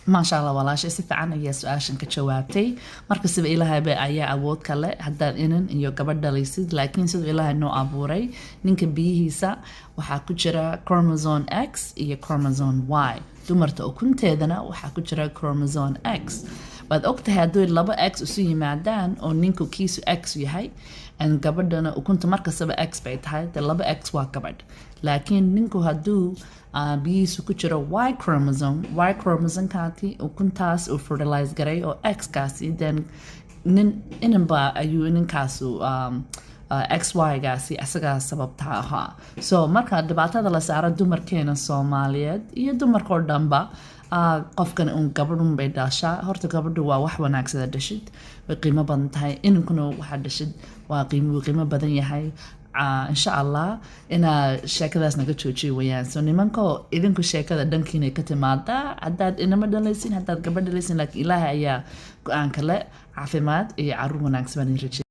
Maasha Allah, walaashay si fiican ayaa su-aashan ka jawaabtay. Markastaba Ilaahayba ayaa awood kale haddaad inan iyo gabadh dhalaysid, laakiin siduu Ilaahay noo abuuray, ninka biyihiisa waxaa ku jira chromosome X iyo chromosome Y. Dumarta ukunteedana waxaa ku jira chromosome X. Waad ogtahay, hadduu laba X isu yimaadaan oo ninku kiisu X yahay and gabadhana ukunta markastaba X bay tahay, dee laba X waa gabadh. Laakiin ninku hadduu biyihiisu ku jiro Y chromosome, Y chromosomekaasi ukuntaas uu fertilize garay oo X kaasi, then nin inanba ayuu ninkaasu XY gaasi asagaa sababta ahaa. So marka dhibaatada la saaro dumarkeena Soomaaliyeed iyo dumarkoo dhanba, qofkan un gabadhun bay dhashaa. Horta gabadhu waa wax wanaagsada dhashid, way qiimo badan tahay. Inankuna waxaa dhashid waa qiimo, wuu qiimo badan yahay. Insha Allah inaa sheekadaas naga joojiyo wayaan. So nimanko, idinku sheekada dhankiina ka timaadaa, haddaad inama dhalaysin, haddaad gabadh dhalaysin, laakiin Ilaahay ayaa go-aan kale. Caafimaad iyo caruur wanaagsan baan idin rajay.